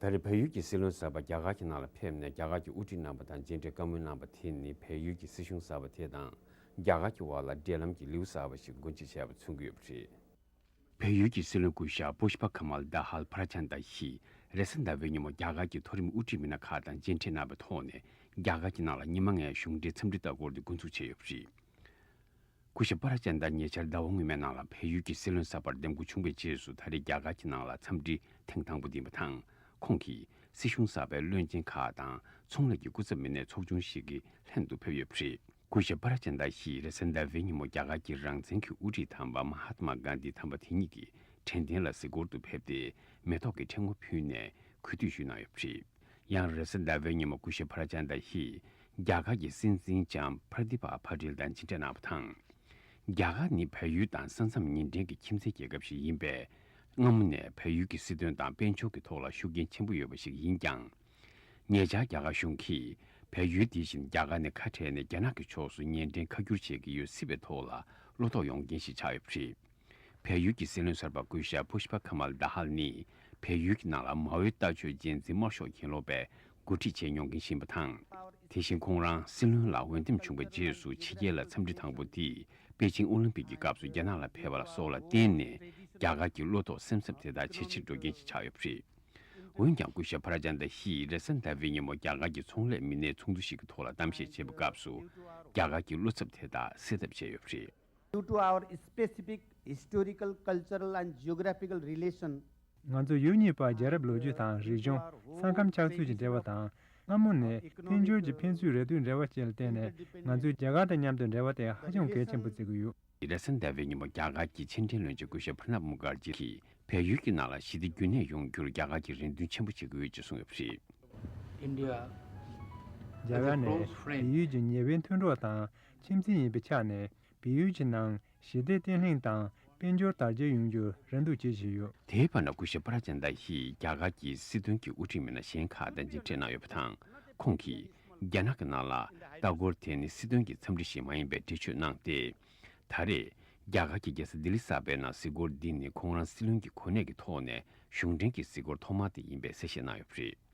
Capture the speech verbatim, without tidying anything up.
ད་རེས་བལ་ཡུལ་གྱི་སྲིད་བློན་གསར་པ་རྒྱ་གར་གྱི་ནང་ལ་ཕེབས་ནས། རྒྱ་གར་གྱི་དབུ་ཁྲིད་རྣམ་པ་དང་མཇལ་འཕྲད་བཀའ་མོལ་གནང་བ་དེ་ནི། བལ་ཡུལ་གྱི་སྲིད་གཞུང་གསར་པ་དེ་དང་རྒྱ་གར་གྱི་བར་ལ་འབྲེལ་ལམ་གྱི་ལེའུ་གསར་པ་ཞིག་སྒོ་འབྱེད་བྱས་པ་མཚོན་གྱི་ཡོད་པ་རེད། བལ་ཡུལ་གྱི་སྲིད་བློན་སྐུ་ཞབས་པུཤ་པ་ཁ་མལ་དཱ་ཧལ་པྲ་ཅན་དཱ་ཡིས་རེས་གཟའ་ཟླ་བའི་ཉིན་མོ་རྒྱ་གར་གྱི་མཐོ་རིམ་དབུ་ཁྲིད་མི་སྣ་ཁག་དང་མཇལ་འཕྲད་གནང་བའི་ཐོག་ནས། རྒྱ་གར་གྱི་ནང་ལ་ཉི་མ་ལྔའི་གཞུང་འབྲེལ་འཚམས་འདྲི་ལྟ་སྐོར་དེ་འགོ་འཛུགས་བྱས་ཡོད་པ་རེད། སྐུ་ཞབས་པྲ་ཅན་དཱ་ཉེ་ཆར་ཟླ་བ་སྔོན་མའི་ནང་ལ་བལ་ཡུལ་གྱི་སྲིད་བློན་གསར་པར་འདེམས་བསྐོ་བྱུང་བའི་རྗེས་སུ། ད་རེས་རྒྱ་གར་གྱི་ནང་ལ་འཚམས་འདྲི་ཐེངས་དང་པོ་དེ་ཡིན་པ་དང་། ཁོང་གིས་སྲིད་གཞུང་གསར་པའི་བློན་ཆེན་ཁག་དང་ཚོང་ལས་ཀྱི་སྐུ་ཚབ་མི་སྣའི་ཚོགས་ཆུང་ཞིག་གི་ལྷན་དུ་ཕེབས་ཡོད་པ་རེད། སྐུ་ཞབས་པྲ་ཅན་དཱ་ཡིས་རེས་གཟའ་ཟླ་བའི་ཉིན་མོ་རྒྱ་གར་གྱི་རང་བཙན་གྱི་དབུ་ཁྲིད་དམ་པ་མ་ཧཱ་ཏ་མ་གྷན་དྷི་དམ་པ་དེ་ཉིད་ཀྱི་དྲན་རྟེན་ལ་གཟིགས་སྐོར་དུ་ཕེབས་ཏེ། མེ་ཏོག་གི་ཕྲེང་བ་ཕུལ་ནས་གུས་འདུད་ཞུས་གནང་ཡོད་པ་རེད། ཡང་རེས་གཟའ་ཟླ་བའི་ཉིན་མོ་སྐུ་ཞབས་པྲ་ཅན་དཱ་ཡིས་རྒྱ་གར་གྱི་སྲིད་འཛིན་ལྕམ་པྲ་དི་པ་པ་ཏེལ་དང་མཇལ་འཕྲད་གནང་བ་དང་། རྒྱ་གར་ནི་བལ་ཡུལ་དང་ས་མཚམས་ཉེ་འབྲེལ་གྱི་ཁྱིམ་མཚེས་རྒྱལ་ཁབ་ཞིག་ཡིན་པས། སྔ་མོ་ནས་བལ་ཡུལ་གྱི་སྲིད་དོན་དང་དཔལ་འབྱོར་གྱི་ཐོག་ལ་ཤུགས་རྐྱེན་ཆེན་པོ་ཡོད་པ་ཞིག་ཡིན་ཀྱང་། ཉེ་ཆར་རྒྱ་གར་གཞུང་གིས་བལ་ཡུལ་དེ་བཞིན་རྒྱ་གར་ནས་ཁ་བྲལ་ནས། རྒྱ་ནག་གི་ཕྱོགས་སུ་ཉེ་འབྲེལ་ཁ་བསྒྱུར་བྱེད་ཀྱི་ཡོད་སྲིད་པའི་ཐོག་ལ་བློ་དོགས་ཡོང་རྐྱེན་ཞིག་ཆགས་ཡོད་པ་རེད། བལ་ཡུལ་གྱི་སྲིད་བློན་གསར་པ་སྐུ་ཞབས་པུཤ་པ་ཁ་མལ་དཱ་ཧལ་ནི། བལ་ཡུལ་གྱི་ནང་ལ་མའོའི་ལྟ་སྤྱོད་གཅེས་འཛིན་དམར་ཤོག་གྱེན་ལོག་པས་འགོ་ཁྲིད་བྱས་མྱོང་མཁན་ཞིག་ཡིན་པ་དང་། དེ་བཞིན་ཁོང་རང་སྲིད་བློན་ལ་འོས་འདེམས་བྱུང་བའི་རྗེས་སུ། ཕྱི་རྒྱལ་ལ་འཚམས་འདྲི་དང་པོ་དེ་པེ་ཅིང་ཨོ་ལིམ་པིག་གི་སྐབས་སུ་རྒྱ་ནག་ལ་ཕེབས་པ་ལ་སོགས་ལ་བརྟེན་ནས། རྒྱ་གར་གྱི་བློ་དོགས་སེམས་འཚབ་དེ་དག་ཇེ་ཆེར་འགྲོ་རྐྱེན་ཞིག་ཆགས་ཡོད་པ་རེད། འོན་ཀྱང་། སྐུ་ཞབས་པྲ་ཅན་དཱ་ཡིས་རེས་གཟའ་ཟླ་བའི་ཉིན་མོ་རྒྱ་གར་གྱི་ཚོང་ལས་མི་སྣའི་ཚོགས་འདུ་ཞིག་གི་ཐོག་ལ་གཏམ་བཤད་བྱེད་པའི་སྐབས་སུ། རྒྱ་གར་གྱི་བློ་འཚབ་དེ་དག་སེལ་ཐབས་བྱས་ཡོད་པ་རེད། Due to our specific historical, cultural and geographical relation, ང་ཚོ་ཡུལ་གཉིས་བར་རྒྱལ་རབས་ལོ་རྒྱུས་དང་། རིག་གཞུང་། ས་ཁམས་ཆགས་ཚུལ་གྱི་འབྲེལ་བ་དང་། སྔ་མོ་ནས་དཔལ་འབྱོར་གྱི་ཕན་ཚུན་རེ་ལྟོས་འབྲེལ་བ་བཅས་ལ་བརྟེན་ནས། ང་ཚོས་རྒྱ་གར་དང་མཉམ་དུ་འབྲེལ་བ་དེ་ཧ་ཅང་གལ་ཆེན་པོ་བརྩི་གི་ཡོད། རེས་གཟའ་ཟླ་བའི་ཉིན་མོ་རྒྱ་གར་གྱི་ཕྱི་འབྲེལ་བློན་ཆེན་སྐུ་ཞབས་པྲ་ནབ་མུ་ཁར་ཇི་གིས། བལ་ཡུལ་གྱི་ནང་ལ་ཞི་བདེ་རྒྱུན་གནས་ཡོང་རྒྱུར་རྒྱ་གར་གྱིས་རེ་འདུན་ཆེན་པོ་བྱེད་ཀྱི་ཡོད་ཅེས་གསུངས་ཡོད་པ་རེད། India རྒྱ་གར་ནི་བལ་ཡུལ་གྱི་ཉེ་བའི་མཐུན་གྲོགས་དང་ཁྱིམ་མཚེས་ཡིན་པའི་ཆ་ནས། བལ་ཡུལ་གྱི་ནང་ཞི་བདེ་བརྟན་ལྷིང་དང་དཔལ་འབྱོར་དར་རྒྱས་ཡོང་རྒྱུར་རེ་འདུན་བྱེད་བཞིན་ཡོད། དེའི་བར་ན། སྐུ་ཞབས་པྲ་ཅན་དཱ་ཡིས་རྒྱ་གར་གྱི་སྲིད་དོན་གྱི་དབུ་ཁྲིད་མི་སྣ་གཞན་ཁག་དང་མཇལ་འཕྲད་གནང་ཡོད་པ་དང་། ཁོང་གིས་རྒྱ་ནག་གི་ནང་ལ་ལྟ་སྐོར་དེ་ནི་སྲིད་དོན་གྱི་འཚམས་འདྲི་ཞིག་མ་ཡིན་པའི་འགྲེལ་བརྗོད་གནང་སྟེ། ད་རེས་རྒྱ་གར་གྱི་རྒྱལ་ས་ལྡི་ལི་གསར་པའི་ནང་གཟིགས་སྐོར་འདི་ནི་ཁོང་རང་སྲིད་བློན་གྱི་གོ་གནས་ཀྱི་ཐོག་ནས་གཞུང་འབྲེལ་གྱི་གཟིགས་སྐོར་ཐོག་མ་དེ་ཡིན་པའི་གསལ་བཤད་གནང་ཡོད་པ་རེད།